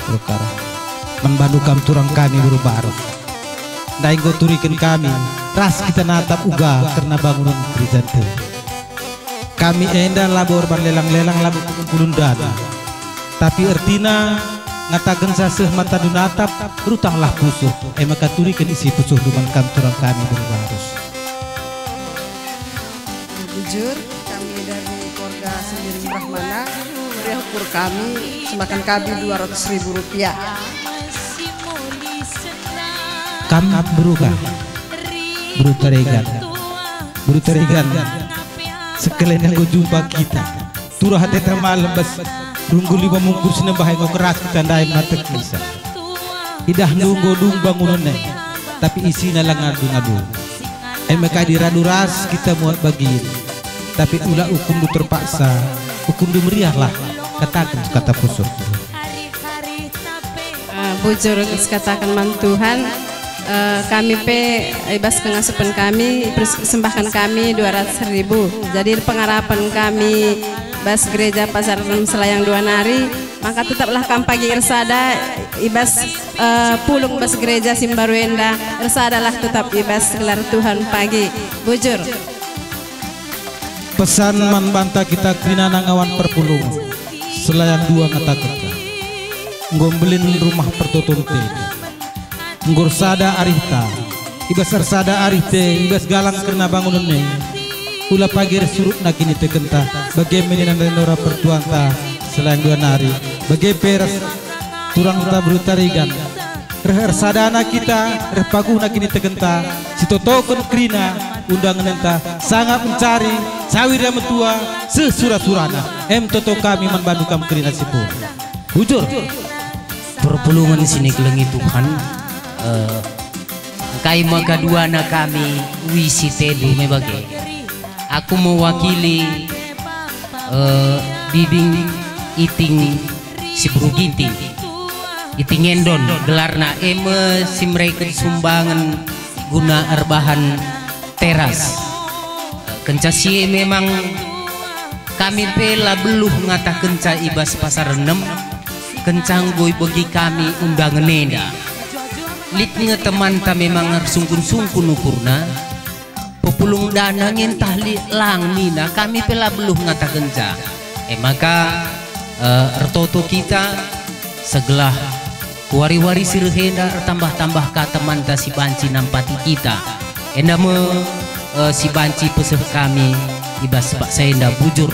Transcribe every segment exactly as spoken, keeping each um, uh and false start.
Tukar. Man bandu kam turang kami beru Barus. Ndai enggo turiken kami, ras kita natap uga kerna bangunen gerejanta. Kami enda labo erban lelang-lelang, labo pengkumpulun dana. Tapi ertina, ngatakenca seh matandu natap, rutanglah pusuh, e maka turiken isi pusuhndu man kam turang kami beru Barus. Bujur, kami dari keluarga Sembiring Brahmana, meriah ukur kami, sembahkan kami dua ratus ribu rupiah. Kam beru ka? Beru Taregan. Beru Taregan. Sekalian enggo jumpa kita. Turah ateta malem bas runggu lima mungkur si nembah enggo keras kita ndai matek misa. Idahndu enggo dung bangunen e, tapi isina la ngadu-ngadu. E maka diradu ras kita muat bagin. Tapi ula ukurndu terpaksa, ukurndu meriahlah, kataken kata pusuh. Eh, bujur sikataken man Tuhan, eh, kami pe i bas pengasupen kami, pers-, persembahken kami dua ratus ribu. Jadi pengarapen kami bas gereja Pasar Enem Selayang dua nari, maka tetaplah kam pagi ersada i bas, eh, pulung bas gereja si mbaru enda, ersadalah tetap i bas gelar Tuhan pagi. Bujur. Pesan man banta kita kerina ngawan perpulungen. Selayang dua ngatakenca, enggo mbelin rumah pertoton te. Enggo ersada arihta. I bas ersada arih te, i bas galang kerna bangunen e, ula pagi ersurutna kinitekenta, bage me nina ndai nora pertuanta Selayang dua nari, bage pe ras turangta beru Taregan. Reh ersadana kita, reh paguhna kinitekenta, sitotoken kerina undangenenta, sangap mencari, sawir ras metua, seh sura-surana. Em toto kami man bandu kam kerina si pulung. Bujur. Perpulungen si nikelengi Tuhan, eh, engkai maka duana kami uisi tendu me bage. Aku mewakili, eh, Bibing Iting si Beru Ginting. Iting Endon gelarna, e me si mereken sumbangen guna erbahan teras. Kenca si e memang kami pe la beluh ngatakenca i bas Pasar Enem, kenca enggo ibegi kami undangen enda. Lit nge temanta memang ersungkun-sungkun ukurna, pepulung dana nge ntah lit lang nina, kami pe la beluh ngatakenca. E maka, eh, ertoto kita, segelah wari-wari si reh enda ertambah-tambah ka temanta si banci nampati kita. Enda me, eh, si banci peseh kami i bas paksa enda, bujur.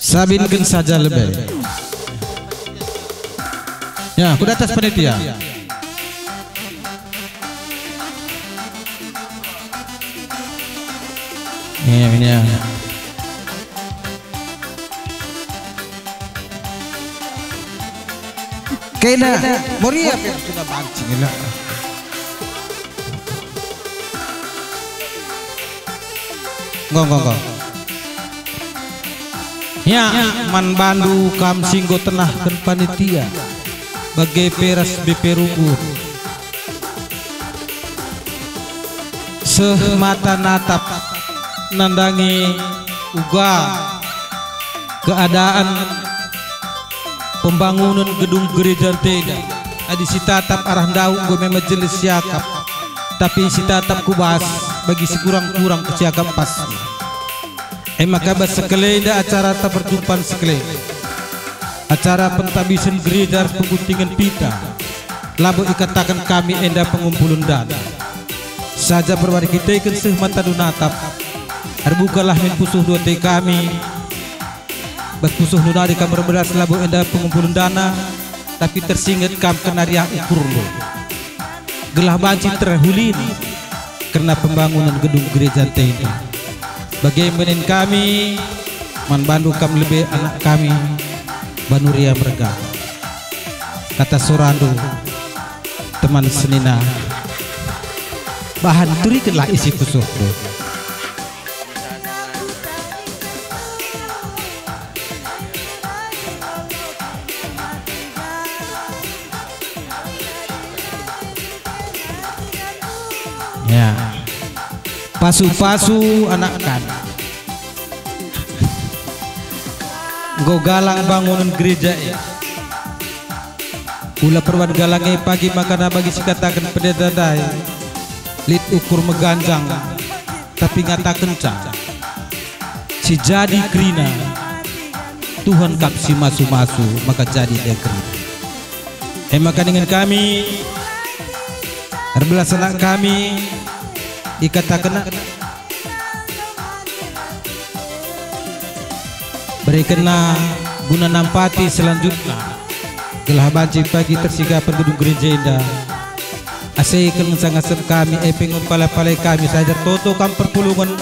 Sabinken saja lebe. Ya, ku atas panitia. Ya, ya. Kena, Moria pe sudah banci kena. Enggo, enggo, enggo. Ya, man bandu kam si enggo tenahken panitia, bage pe ras B P Runggun. Seh mata natap nandangi uga keadaan pembangunen gedung gereja ntenda. Adi sitatap arah ndauh enggo me majelis siakap, tapi sitatap ku bas bagi sikurang-kurang siakap pas. E maka bas sekelenda acara ta perjumpan sekelenda. Acara pentabisen gereja ras pengguntingen pita, labo ikataken kami enda pengumpulen dana. Saja perwari kiteken seh matandu natap, erbukalah min pusuhndu ate kami, bas pusuhndu nari kam erbelas labo enda pengumpulen dana, tapi tersinget kam kenariah ukurndu. Gelah banci terhulin kerna pembangunen gedung gereja ntenda. Bage menen kami, man bandu kam lebe anak kami, Banuria Merga. Kata sorandu, teman senina, bahan turikenlah isi pusuhndu. Ya. Pasu-pasu anak kami. Enggo galang bangunen gereja e. Ula perban galang e pagi makana bagi sikataken pendeta ndai, lit ukur meganjang, tapi ngatakenca, si jadi kerina, Tuhan kap si masu-masu maka jadi ia kerina. E maka ningen kami, erbelas anak kami, ikataken berekenna guna nampati selanjutna, gelah banci pagi tersigapen gedung gereja enda. Ase kel ngenca ngasep kami, e pe enggo pala-palai kami, saja ertoto kam perpulungen,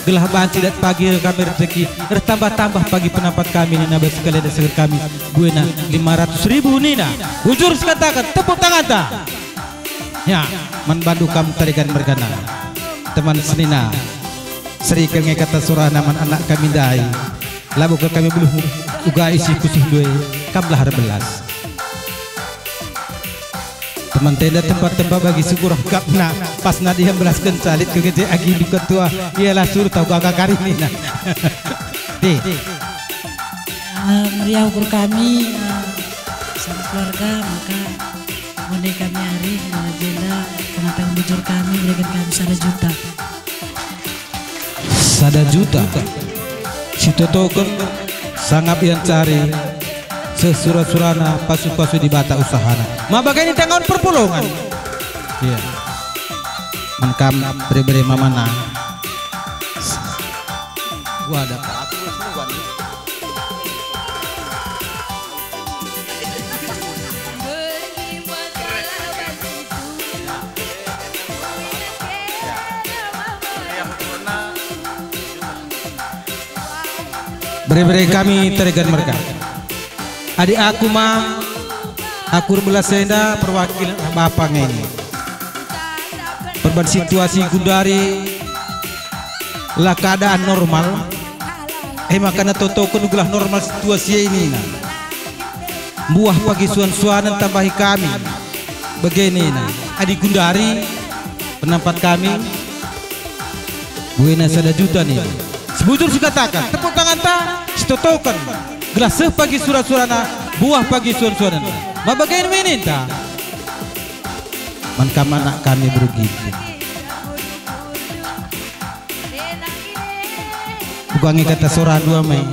gelah banci dat pagi kami rezeki, ertambah-tambah pagi penampat kami nina bas kalenda seger kami, buena lima ratus ribu nina. Bujur sikataken, tepuk tanganta. Ya, man bandu kam Tarigan mergana. Teman senina, seri kal nge kata sorana man anak kami ndai. Labo kal kami beluh uga isi pusuhndu e, kamlah erbelas. Teman tenda tempat-tempat bagi syukur kapna, pas nadi mbelaskenca lit kegete agi duka tua, ialah surta uga kakari nina. Deh. Eh, meriah ukur kami, eh, sama keluarga, maka Mone kami ari, eh, jenda pengatang bujur kami, mereken kami sada juta. Sada juta. Sitotoken sangap iancari, seh sura-surana, pasu-pasu Dibata usahana. Ma bage ninta ngawon perpulungen. Iya. Man kam bere-bere mamana. Gua ada. Bere-bere kami Tarigan merga. Adi aku ma, aku erbelas enda perwakil bapa ngeni. Perban situasi gundari la keadaan normal, e maka natotoken gelah normal situasi e nina. Mbuah pagi suan-suanen tambahi kami. Bage nina, adi gundari penampat kami, buena sada juta nina. Sebujur sikataken, tepuk tanganta, sitotoken, gelah seh pagi sura-surana, mbuah pagi suan-suanen. Ma bage me ninta? Man kam anak kami beru Ginting. Uga nge kata sora dua me.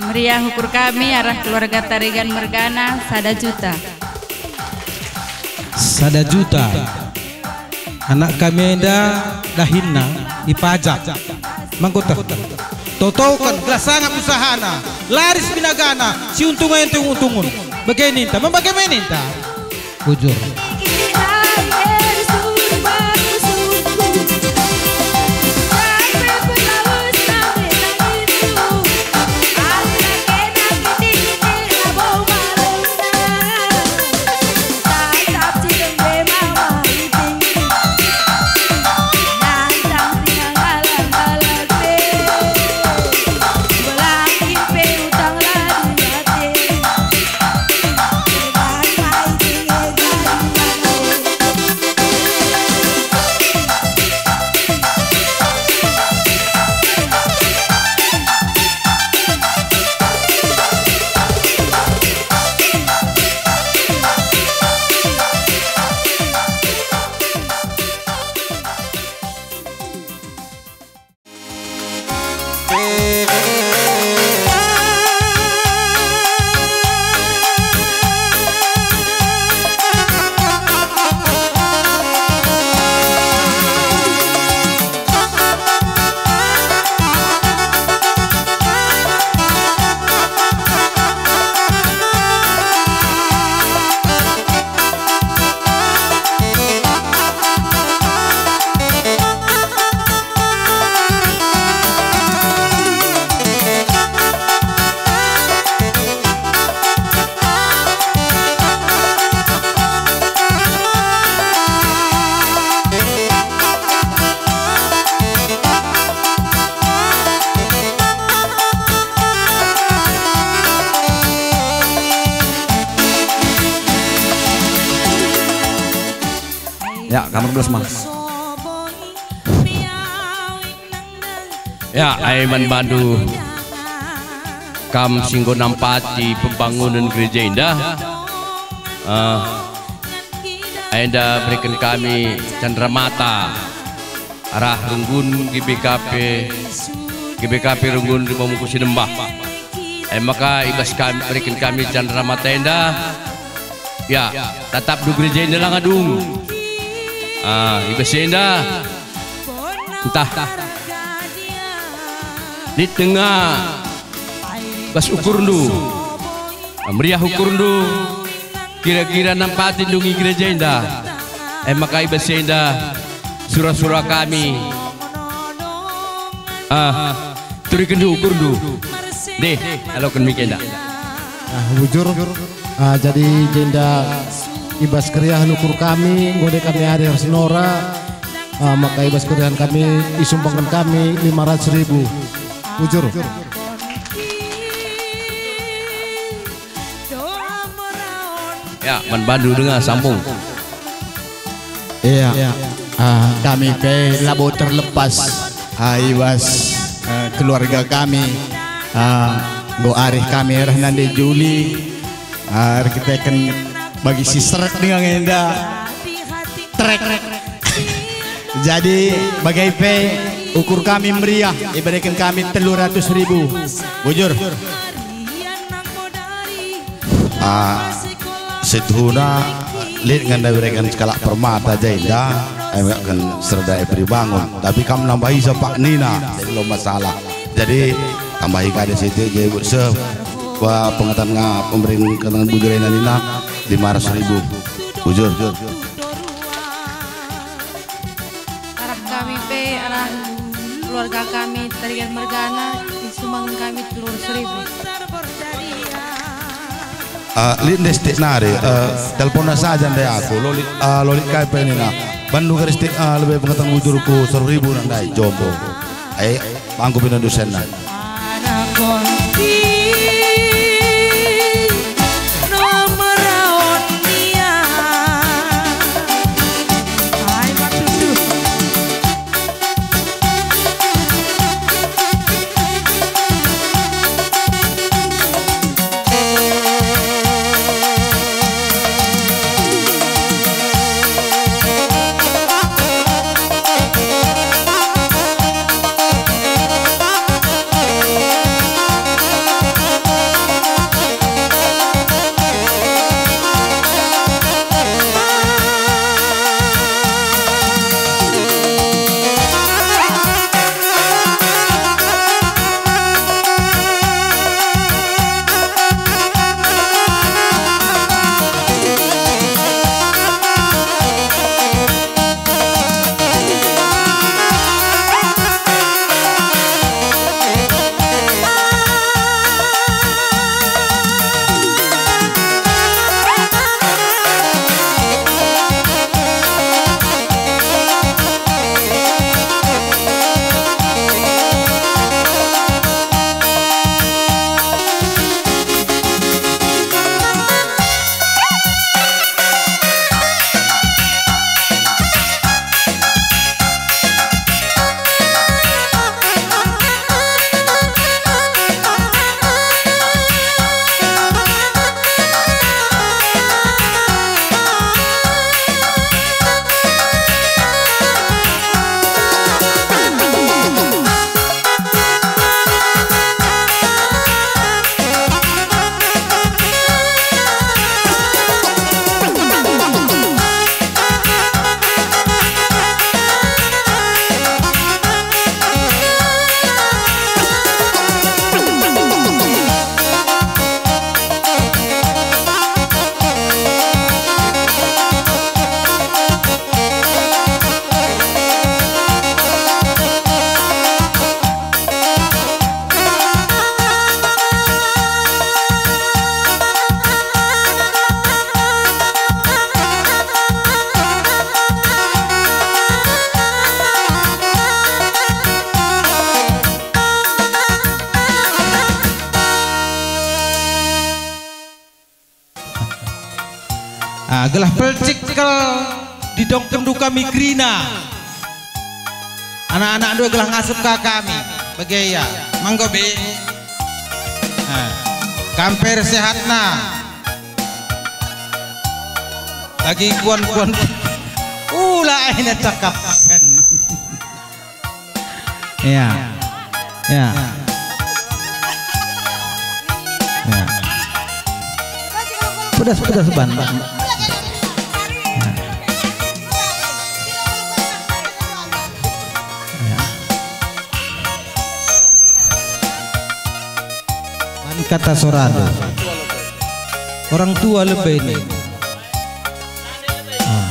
Meriah ukur kami arah keluarga Tarigan mergana sada juta. Sada juta. Anak kami enda dahinna ipajak. Mangkuta. Totoken gelah sangap usahana, laris binagana, si untung e untung-untungen. Bage ninta, mem bage me ninta. Bujur. Ya, kamar belas, Mas. Ya, ai man bandu kam si enggo nampati pembangunen gereja enda. Eh, enda bereken kami candera mata arah runggun G B K P, G B K P runggun Rimba Mungku Sinembah. E maka i bas kami, bereken kami candera mata enda. Ya, tatapndu gereja enda langa dung. Ah, i bas enda. Ntah lit denga bas ukurndu, meriah ukurndu, kira-kira nampati ndungi gereja enda. E maka i bas enda sura-sura kami. Ah, turikenndu ukurndu. Deh, aloken mik enda. Ah, bujur. Ah, jadi jenda i bas keriahen ukur kami, enggo deh kami ari ras nora, ah, maka i bas keriahen kami isumbangken kami lima ratus ribu. Bujur. Ya, man bandu denga sambung. Iya. Ah, kami pe labo terlepas, ah, i bas, ah, keluarga kami, ah, enggo arih kami arah nande Juli, ah, erkiteken bagi si seret denga enda. Trek. Jadi, bage pe ukur kami meriah, ibereken kami telu ratus ribu. Bujur. Ah, situhuna lit nge enda ibereken sekalak permata jenda, e mekken serada e beri bangun. Tapi kam nambahi sepak nina, jadi lo masalah. Jadi, tambahi kada sitik, jadi seh, wah, pengatan nga pemberin kenangan bujur enda nina, lima ratus ribu. Bujur. Arah kami pe, arah keluarga kami, Tarigan mergana, isumbangken kami telu ratus ribu. Ah, lit ndai sitik nari, eh, telponna saja ndai aku, lolit, ah, lolit kai pe nina. Bandu kari sitik, ah, lebe pengatan bujurku, seratus ribu nandai, jombo. Ai, bangku pina dosenna. Gelah pelcik kal didongkenndu kami kerina. Anak-anakndu gelah ngasup ka kami. Bage ia. Manggo, Be. Ah. Kamper sehatna. Bagi kuan-kuan. Ula aina cakapken. Ya. Ya. Ya. Pedas-pedas ban. Ya. Ya. Ban kata soradu. Orang tua lebe ini. Ah.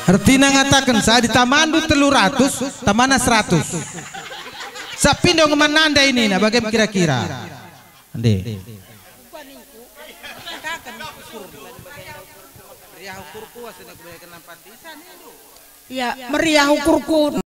Ertina ngataken, "Sadi tamandu telu ratus, tamana seratus." Sapindo ngeman nanda ini, nah, bagem kira-kira. Ande. Ya, meriah ukurku.